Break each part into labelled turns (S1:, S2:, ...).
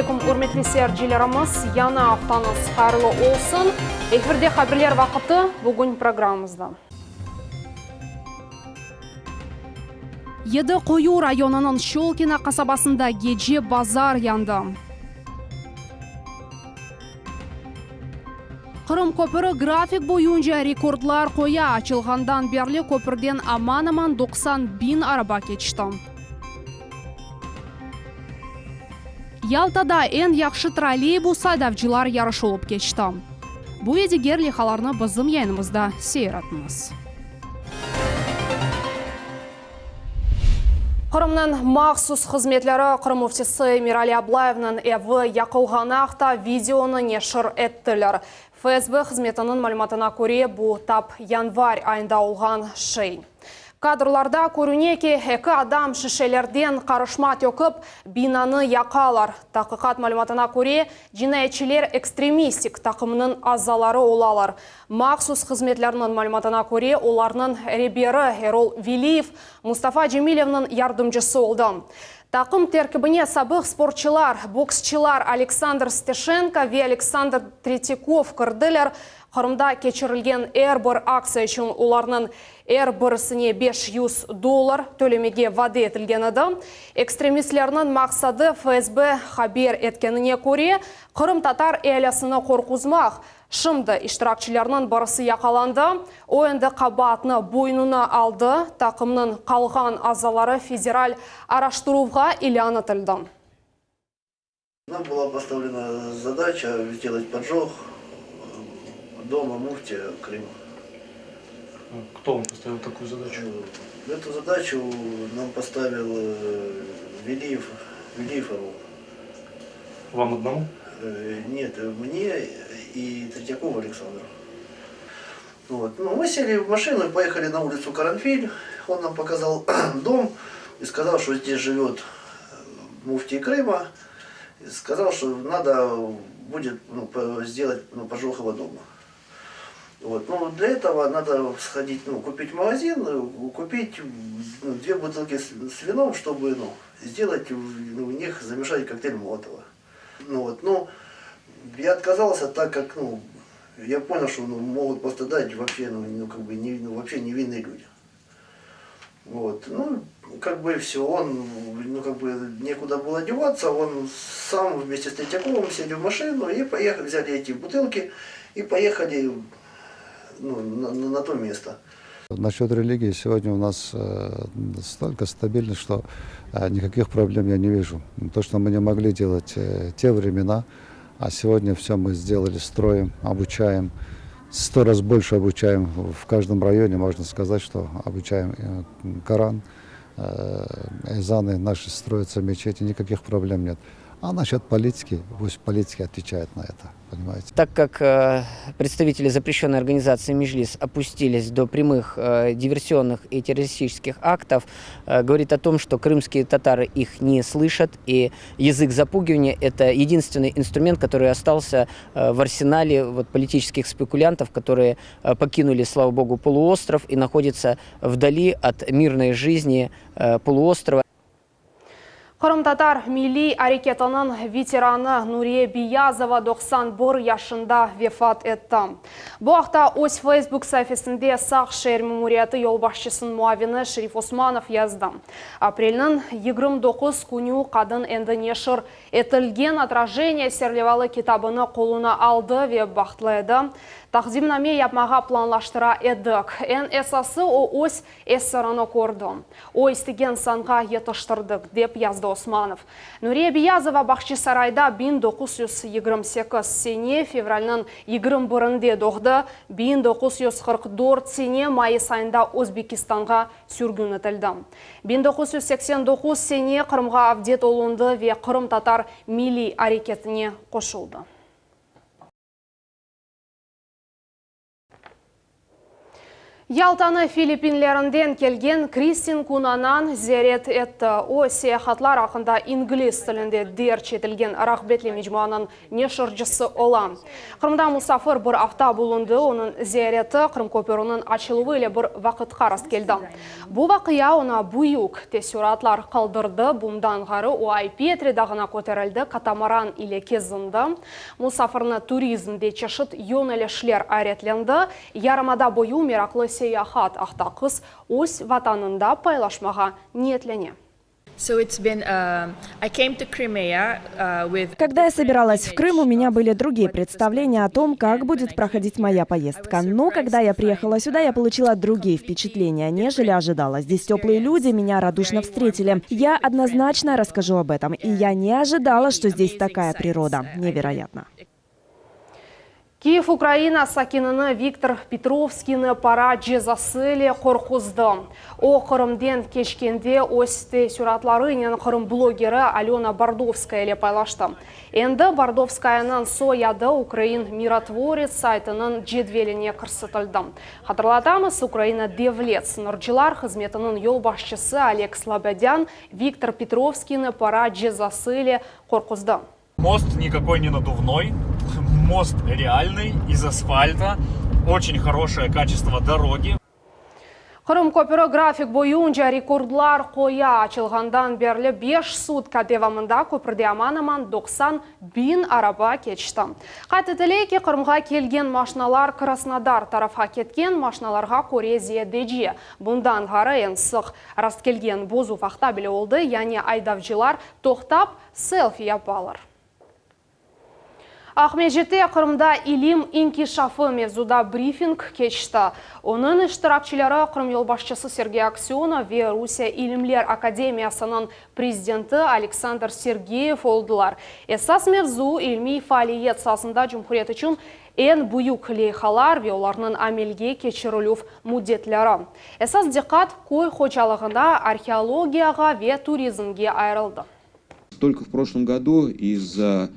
S1: aleyküm, ürmetli seyircilerimiz! Yañı aftañız hayırlı olsun! Efirde Haberler vaqıtı, bugün programmamızda. Yedi Quyu rayonınıñ Şçolkino qasabasında gece bazar yandı. Qırım köpüri grafik boyunca rekordlar qoya, açılğandan berli köpürden aman-aman 90 biñ araba keçti. Yaltada eñ yahşı trolleybus aydavcılar yarışı olıp keçti. Bu ve diger leyhalarnı bizim yayınımızda seyir etiñiz. Qırımnıñ mahsus hızmetleri Qırım müftisi Emirali Ablayevniñ evi yaqılğanı aqta videonı neşir ettiler. FSB hızmetiniñ malümatına köre, bu tap yanvar ayında olğan şey. Kadrlarda körüne ki, eki adam şişelerden qarışma tökip, binanı yaqalar. Taqiqat malümatına köre, cinayetçiler ekstremistik taqımınıñ azaları olalar. Mahsus hızmetlerniñ malümatına köre, olarnıñ reberi Erol Veliyev Mustafa Cemilevniñ yardımcısı oldı. Taqım terkibine sabıq sportçılar, boksçılar Aleksandr Steşenko ve Aleksandr Tretyakov kirdiler. Qırımda keçirilgen er bir aktsiya içün olarnıñ er birisine 500 dollar tölemege vade etilgen edi. Ekstremistlerniñ maqsadı, FSB haber etkenine köre, qırımtatar ealisini qorquzmaq. Şimdi iştirakçilerniñ birisi yaqalandı, o endi qabaatnı boynuna aldı, taqımnıñ qalğan azaları federal araştıruvğa ilân etildi.
S2: Нам была поставлена задача сделать поджог дома муфтия Крыма.
S3: Кто вам поставил такую задачу?
S2: Эту задачу нам поставил Велиев, Велиев Эрол.
S3: Вам одному?
S2: Нет, мне и Третьякову Александру. Вот. Ну, мы сели в машину и поехали на улицу Каранфиль. Он нам показал дом и сказал, что здесь живет муфтий Крыма. И сказал, что надо будет ну, сделать ну, поджог его дома. Вот. Ну, для этого надо сходить, ну, купить магазин, купить ну, две бутылки с, с вином, чтобы ну, сделать ну, в них замешать коктейль Молотова. Ну, вот, ну, я отказался, так как ну, я понял, что ну, могут пострадать вообще, ну, ну, как бы, не, ну, вообще невинные люди. Вот, ну, как бы все, он, ну, как бы некуда было деваться, он сам вместе с Третьяковым сели в машину и поехали, взяли эти бутылки и поехали ну, на, на, на то место.
S4: Насчет религии сегодня у нас э, столько стабильность, что э, никаких проблем я не вижу. То, что мы не могли делать э, те времена, а сегодня все мы сделали, строим, обучаем, сто раз больше обучаем. В каждом районе можно сказать, что обучаем Коран, эзаны наши строятся, мечети, никаких проблем нет. А насчет политики, пусть политики отвечают на это, понимаете.
S5: Так как э, представители запрещенной организации Межлис опустились до прямых э, диверсионных и террористических актов, э, говорит о том, что крымские татары их не слышат, и язык запугивания – это единственный инструмент, который остался в арсенале вот, политических спекулянтов, которые покинули, слава богу, полуостров и находятся вдали от мирной жизни полуострова.
S1: Qırımtatar milliy areketiniñ veteranı Nuriye Biyazova 91 yaşında vefat etti. Bu aqta öz Facebook saifesinde Saq şeer memuriyeti yolbaşçısınıñ muavini Şerif Osmanov yazdı. Aprelniñ 29 künü qadın endi neşir etilgen Otrajeniye serlevalı kitabını qoluna aldı ve bahtlı edi. Taqdimname yapmağa planlaştıra edik. Eñ esası, o öz Eserini kördi. O istegen sanğa yetiştirdik, dep yazdı Osmanov. Nuriye Biyazova Bahçisarayda 1928 sene fevralniñ 21-nde doğdı, 1944 sene mayıs ayında Özbekistanğa sürgün etildi. 1989 sene Qırımğa avdet olundı ve qırımtatar milliy areketine qoşuldı. Yaltanı Filippinlerinden kelgen Kristin Kunanan ziyaret etti. O, seyahatlar aqqında ingliz tilinde derc etilgen rağbetli mecmuanıñ neşircisi ola. Qırımda musafir bir afta bulundı, onıñ ziyareti Qırım köpüriniñ açıluvı ile bir vaqıtqa rastkeldi. Bu vaqia oña büyük teessüratlar qaldırdı, bundan ğayrı o Ay-Petri dağına köterildi, katamaran ile kezindi. Musafirni turizmde çeşit yönelişler ayretlendi, yarımada boyu meraqlı seyahat aqta qız öz vatanında paylaşmağa niyetlene.
S6: Когда я собиралась в Крым, у меня были другие представления о том, как будет проходить моя поездка. Но когда я приехала сюда, я получила другие впечатления, нежели ожидала. Здесь теплые люди меня радушно встретили. Я однозначно расскажу об этом. И я не ожидала, что здесь такая природа. Невероятно.
S1: Kiyev Ukraina sakinini Viktor Petrovskiyni para cezası ile qorquzdı. O, Qırımden keçkende öz teessüratlarınen Qırım blogeri Alöna Bardovskaya ile paylaştı. Endi Bardovskayanıñ soyadı ukrain Mirotvorets saytınıñ cedveline kirsetildi. Hatırlatamız, Ukraina Devlet sıñırcılar hızmetiniñ yolbaşçısı Oleg Slobodân Viktor Petrovskiyni para cezası ile qorquzdı.
S7: Мост никакой не надувной, мост реальный, из асфальта, очень хорошее качество дороги.
S1: Qırım köpüri grafik boyunca rekordlar qoya. Açılğandan berli beş sutka devamında köpürde aman-aman 90 biñ araba keçti. Qayd etile ki, Qırımğa kelgen maşinalar Krasnodar tarafqa ketken maşinalarğa köre ziyadece. Bundan ğayrı eñ sıq rastkelgen bozuv aqta bile oldı, yani aydavcılar toqtap, selfi yapalar. Aqmescitte Qırımda ilim inkişafı mevzuda brifing keçti. Onıñ iştirakçileri Qırım yolbaşçısı Sergey Aksönov ve Rusiye İlimler akademiyasınıñ prezidenti Aleksandr Sergeyev oldılar. Esas mevzu, ilmiy faaliyet saasında cumhuriyet içün eñ büyük leyhalar ve olarnıñ amelge keçirilüv müddetleri. Esas diqqat köy hocalığına, arheologiyağa ve turizmge ayırıldı.
S8: Только в прошлом году из-за,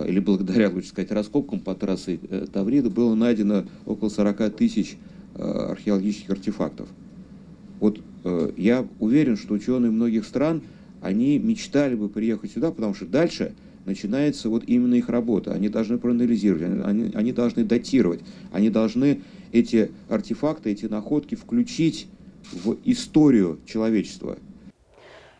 S8: или благодаря, лучше сказать, раскопкам по трассе Таврида было найдено около 40 тысяч археологических артефактов. Вот я уверен, что ученые многих стран, они мечтали бы приехать сюда, потому что дальше начинается вот именно их работа. Они должны проанализировать, они должны датировать, они должны эти артефакты, эти находки включить в историю человечества.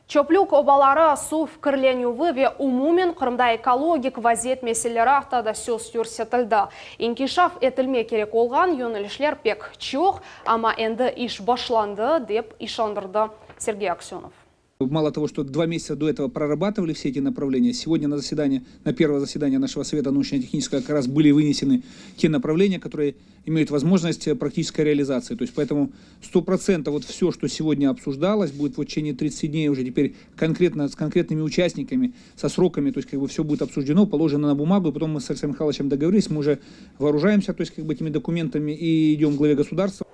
S1: Çöplük obaları, suv kirlenüvi ve umumen Qırımda ekologik vaziyet meseleleri aqta da söz yürsetildi. İnkişaf etilmek kerek olğan yönelişler pek çoq, amma endi iş başlandı, dep işandırdı Sergey Aksönov.
S9: Мало того, что 2 месяца до этого прорабатывали все эти направления, сегодня на заседание, на первое заседание нашего Совета научно-технического как раз были вынесены те направления, которые имеют возможность практической реализации. То есть поэтому 100% вот все, что сегодня обсуждалось, будет в течение 30 дней уже теперь конкретно с конкретными участниками, со сроками, то есть как бы все будет обсуждено, положено на бумагу, и потом мы с Александром Михайловичем договорились, мы уже вооружаемся, то есть как бы этими документами и идем к главе государства.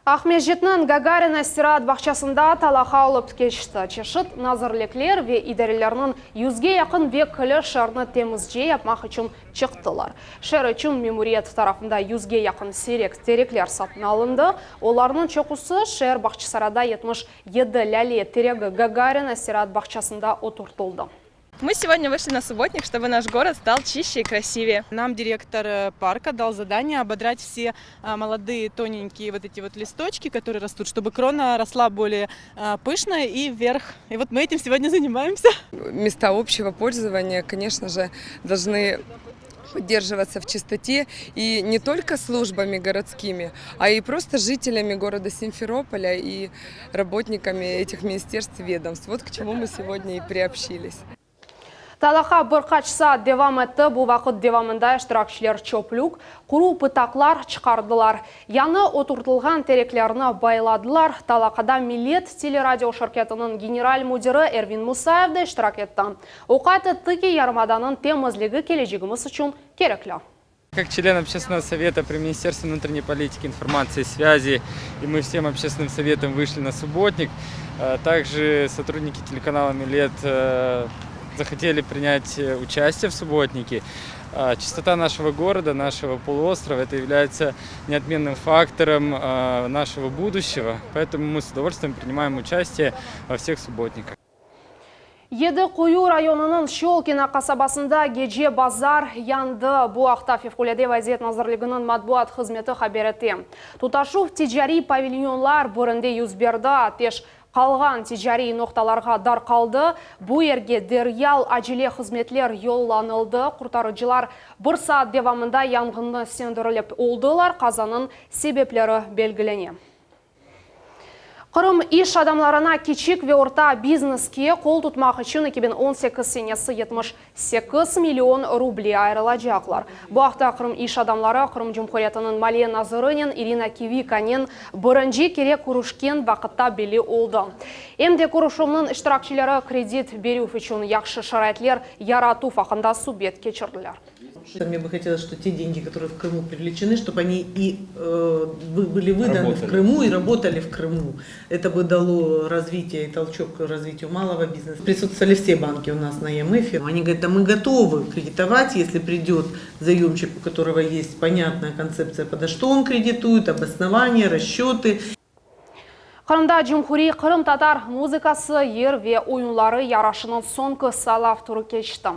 S1: Aqmescitniñ Gagarina istiraat bağçasında talaqa olıp keçti. Çeşit nazirlikler ve idarelerniñ yüzge yaqın vekili şeerni temizce yapmaq içün çıqtılar. Şeer içün memuriyet tarafında yüzge yaqın siyrek terekler satın alındı. Olarnıñ çoqusı şeer Bağçasarayda 77 lâle teregi Gagarina istiraat bağçasında oturtıldı.
S10: Мы сегодня вышли на субботник, чтобы наш город стал чище и красивее.
S11: Нам директор парка дал задание ободрать все молодые тоненькие вот эти вот листочки, которые растут, чтобы крона росла более пышная и вверх. И вот мы этим сегодня занимаемся.
S12: Места общего пользования, конечно же, должны поддерживаться в чистоте и не только службами городскими, а и просто жителями города Симферополя и работниками этих министерств и ведомств. Вот к чему мы сегодня и приобщились.
S1: Talaqa bir qaç saat devam etti. Bu vaqıt devamında iştirakçiler çöplük, quru pıtaqlar çıqardılar. Yañı oturtılğan tereklerni bayladılar. Talaqada Millet teleradio şirketiniñ general müdiri Ervin Musayev de iştirak etti. O qayd etti ki, yarımadanıñ temizligi kelecegimiz içün kerekli.
S13: Как член общественного совета при Министерстве внутренней политики, информации и связи, и мы всем общественным советом вышли на субботник. Также сотрудники телеканала «Миллет» Захотели принять участие в субботнике. Чистота нашего города, нашего полуострова, это является неотменным фактором нашего будущего. Поэтому мы с удовольствием принимаем участие во всех субботниках.
S1: Yedi Quyu rayonınıñ Şçolkino qasabasında gece bazar yandı. Bu aqta Fevqulâde vaziyet nazirliginiñ matbuat hızmeti haber ete. Tutaşuv ticariy pavilyonlar birinde yüz berdi. Ateş qalğan ticariy noqtalarğa darqaldı. Bu yerge deryal acele hızmetler yollanıldı. Qurtarıcılar bir saat devamında yanğınnı söndürilip oldılar. Qazanıñ sebepleri belgilene. Qırım iş adamlarına kiçik ve orta bizneske qol tutmaq içün 2018 senesi 78 million ruble ayırılacaqlar. Bu aqta Qırım iş adamları Qırım Cumhuriyetiniñ maliye nazırınen İrina Kivikanen birinci kere körüşken vaqıtta belli oldı. Em de körüşüvniñ iştirakçileri kredit berüv içün yahşı şaraitler yaratuv aqqında subet keçirdiler.
S14: Мне бы хотелось, что те деньги, которые в Крыму привлечены, чтобы они и э, были выданы работали. в Крыму и работали в Крыму. Это бы дало развитие и толчок к развитию малого бизнеса. Присутствовали все банки у нас на ЕМФ. Они говорят, да мы готовы кредитовать, если придет заемщик, у которого есть понятная концепция, подо что он кредитует, обоснование, расчеты.
S1: Qırımda cumhuriy qırımtatar muzıkası, yır ve oyunları yarışınıñ soñki saylav turı keçti.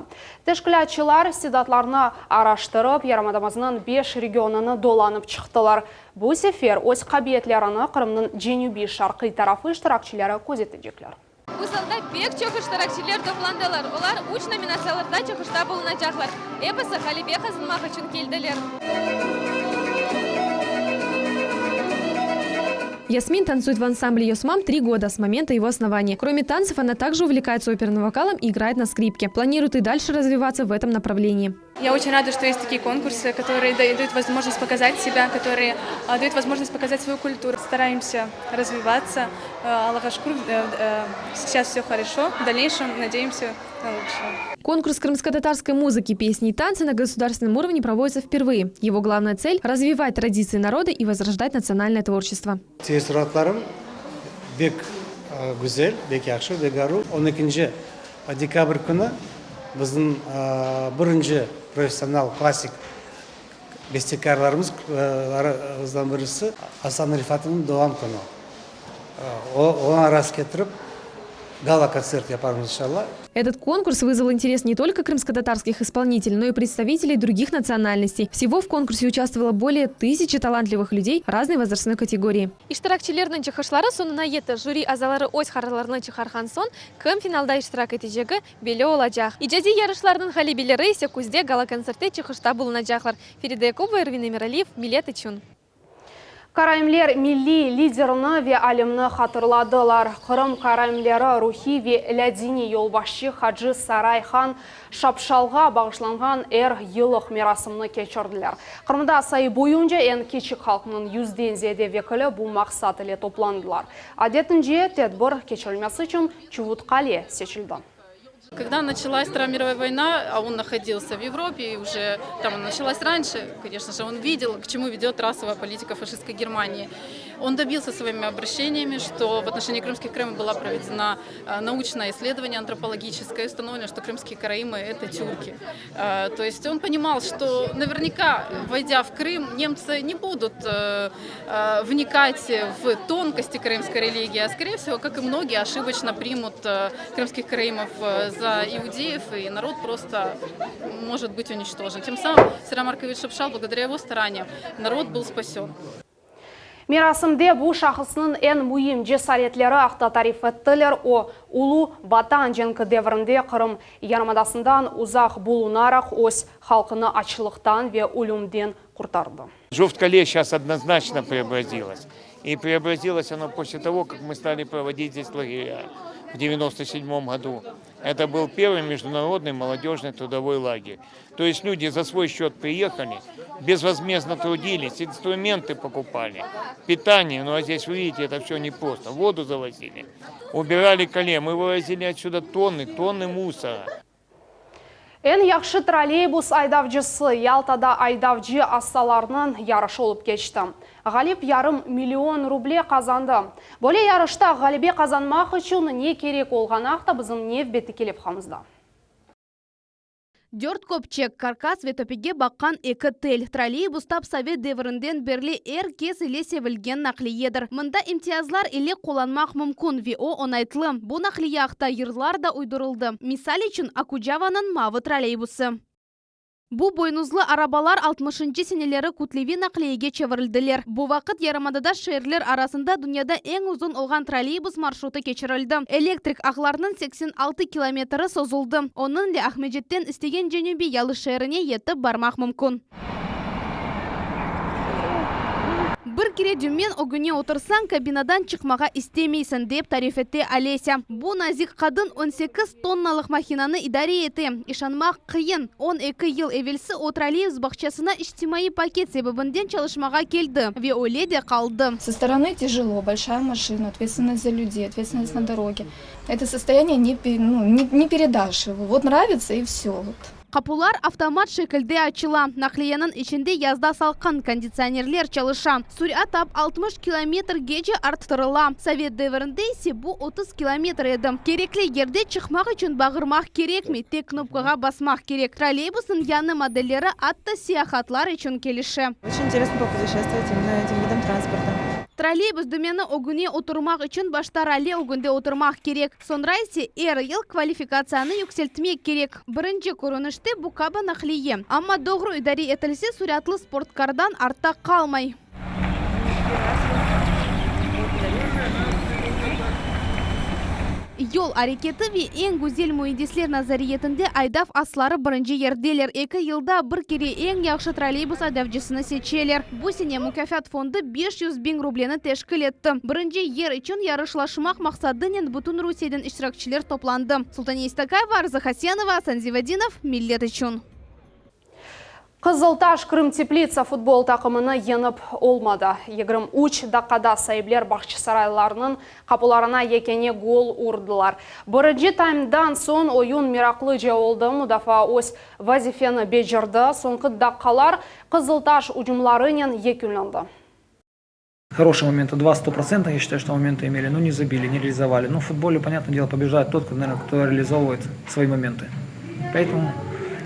S1: Teşkilâtçılar istidatlarnı araştırıp, yarımadamıznıñ beş regionını dolanıp çıqtılar. Bu sefer öz qabiliyetlerini Qırımnıñ cenübiy-şarqiy tarafı iştirakçileri közetecekler.
S10: Bu zalda pek çoq iştirakçiler toplandılar. Olar üç nominatsiyalarda çıqışta bulunacaqlar. Episi ğalebe qazanmaq içün keldiler.
S15: Ясмин танцует в ансамбле Йосмам три года с момента его основания. Кроме танцев, она также увлекается оперным вокалом и играет на скрипке. Планирует и дальше развиваться в этом направлении.
S10: Я очень рада, что есть такие конкурсы, которые дают возможность показать себя, которые а, дают возможность показать свою культуру. Стараемся развиваться. Э, Allağa şükür, э, э, сейчас все хорошо. В дальнейшем надеемся на лучшее.
S15: Конкурс крымско-татарской музыки, песни и танцы на государственном уровне проводится впервые. Его главная цель – развивать традиции народа и возрождать национальное творчество.
S16: Teessuratlarım bek güzel, bek yahşı, bek aru. 12 dekabr künü bizim birinci professional klassik bestekârlarımızdan birisi Asan Refatovnıñ doğğan künü. Oña rast ketirip gala-kontsert yaparmız, inşalla.
S15: Этот конкурс вызвал интерес не только крымско-татарских исполнителей, но и представителей других национальностей. Всего в конкурсе участвовало более тысячи талантливых людей разной возрастной категории. İştirakçilerniñ çıqışları soñuna yetti. Jüri azaları öz qararlarını çıqarğan soñ, kim finalda iştirak etecegi belli olacaq. İcadiy yarışlarnıñ ğalibeleri ise küzde gala-kontsertte çıqışta bulunacaqlar. Feride Yakubova, Ervin Emiraliyev, Millet içün.
S1: Karaimler milliy liderini ve alimni hatırladılar. Qırım karaimleri ruhiy ve lâdiniy yolbaşçı Hacı Saray-han Şabşalğa bağışlanğan er yıllıq merasimni keçirdiler. Qırımda sayı boyunca eñ kiçik halqnıñ yüzden ziyade vekili bu maqsat ile toplandılar. Adetince, tedbir keçirilmesi içün Çuvut Qale seçildi.
S17: Когда началась Вторая мировая война, а он находился в Европе, и уже там она началась раньше, конечно же, он видел, к чему ведет расовая политика фашистской Германии. Он добился своими обращениями, что в отношении крымских караимов была проведена э, научное исследование антропологическое, и установлено, что крымские караимы – это тюрки. Э, то есть он понимал, что наверняка, войдя в Крым, немцы не будут э, вникать в тонкости караимской религии, а скорее всего, как и многие, ошибочно примут крымских караимов за иудеев, и народ просто может быть уничтожен. Тем самым Серай Маркович Шапшал, благодаря его стараниям, народ был спасен.
S1: Merasimde bu şahısnıñ eñ müim cesaretleri aqta tarif ettiler. O, Ulu Vatan cenki devrinde Qırım yarımadasından uzaq bulunaraq, öz halqını açlıqtan ve ölümden qurtardı.
S18: Жовткале сейчас однозначно преобразилось. И преобразилось оно после того, как мы стали проводить здесь лагеря в 1997 году. Это был первый международный молодежный трудовой лагерь. То есть люди за свой счет приехали, безвозмездно трудились, инструменты покупали, питание. Ну а здесь, вы видите, это все непросто. Воду завозили, убирали кале. Мы вывозили отсюда тонны, тонны мусора.
S1: Eñ yahşı trolleybus aydavcısı Yaltada aydavcı astalarnıñ yarışı olıp keçti. Ğalip yarım million ruble qazandı. Böyle yarışta ğalebe qazanmaq içün ne kerek olğanı aqta bizim nevbetteki levhamızda.
S19: Dört köpçek, karkas ve töpege baqqan eki tel. Trolleybus tap sovet devirinden berli er kes ile sevilgen naqliyedir. Mında imtiyazlar ile qullanmaq mümkün ve o oñaytlı. Bu naqliye aqta yırlar da uydurıldı. Misal içün, Okucavanıñ mavı trolleybusı. Bu boynuzlı arabalar altmışıncı seneleri kütleviy naqliyege çevirildiler. Bu vaqıt yarımadada şeerler arasında dünyada eñ uzun olğan trolleybus marşrutı keçirildi. Elektrik ağlarnıñ 86 kilometri sozuldı. Onıñle Aqmescitten istegen cenübiy yalı şeerine yetip barmaq mümkün. Bir kere dümen ögüne otursañ, kabinadan çıqmağa istemeysiñ, dep tarif ete Olesâ. Bu nazik qadın on sekiz tonnalıq mahinanı idare ete. İşanmaq qıyın. 12 yıl evelsi o trolleybus bağçasına içtimaiy paket sebebinden çalışmağa keldi ve öyle de qaldı.
S20: Со стороны тяжело, большая машина, ответственность за людей, ответственность на дороге. Это состояние не ну, не не передашь его. Вот нравится и все вот.
S19: Qapular avtomat şekilde açıla. Naqliyeniñ içinde yazda salqın, konditsionerler çalışa. Sürat tap 60 kilometrgece arttırıla. Sovet devirinde ise bu 30 kilometr edi. Kerekli yerde çıqmaq içün bağırmaq kerekmey, tek knopkağa basmaq kerek. Trolleybusnıñ yañı modelleri atta seyahatlar içün kelişe.
S11: Очень интересно попутешествовать именно этим видом транспорта.
S19: Trolleybus dümeni ögüne oturmaq içün başta rale ögünde oturmaq kerek. Soñra ise er yıl kvalifikatsiyanı yükseltmek kerek. Birinci körünişte bu kaba naqliye, amma doğru idare etilse, süratlı sportkardan artta qalmay. Yol areketi ve eñ güzel müendisler nazariyetinde aydav asları birinci yerdeler. Eki yılda bir kere eñ yahşı trolleybus aydavcısını seçeler. Bu sene mukâfat fondu 500 biñ rubleni teşkil etti. Birinci yer içün yarışlaşmaq maqsadınen bütün Rusiyeden iştirakçiler toplandı. Sultaniye İstakayeva, Arzı Hasenova, Asan Zivadinov, Millet içün.
S1: Qızıltaş Krımteplitsa futbol taqımını yeñip olmadı. 23 daqqada saipler Bağçasaraylılarnıñ qapularına yekâne gol urdılar. Birinci taymdan soñ oyun meraqlıca oldı. Mudafaa öz vazifeni becerdi. Soñki daqqalar Qızıltaş ücümlarınen yekünlendi.
S21: Хорошие моменты, два стопроцентных, я считаю, что моменты имели, но не забили, не реализовали. Ну, в футболе, понятное дело, побеждает тот, кто, наверное, кто реализовывает свои моменты. Поэтому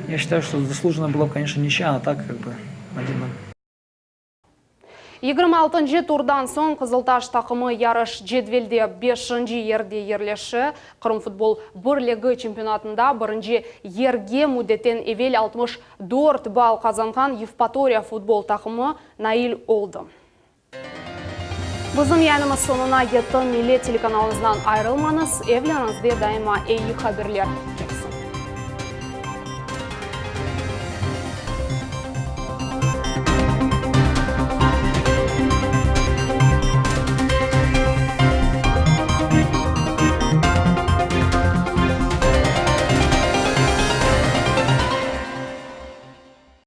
S21: я считаю, что заслуженно было, конечно, ничья, а так как бы 1-0.
S1: 26 turdan soñ Qızıltaş taqımı yarış cedvelde 5 yerde yerleşe. Qırım futbol birligi çempionatında birinci yerge müddetten evel 64 ball qazanğan Yevpatoriya futbol taqımı nail oldı. Bizim yayınımız soñuna yetti. Millet telekanalımızdan ayırılmañız. Evleriñizde daima eyi haberler.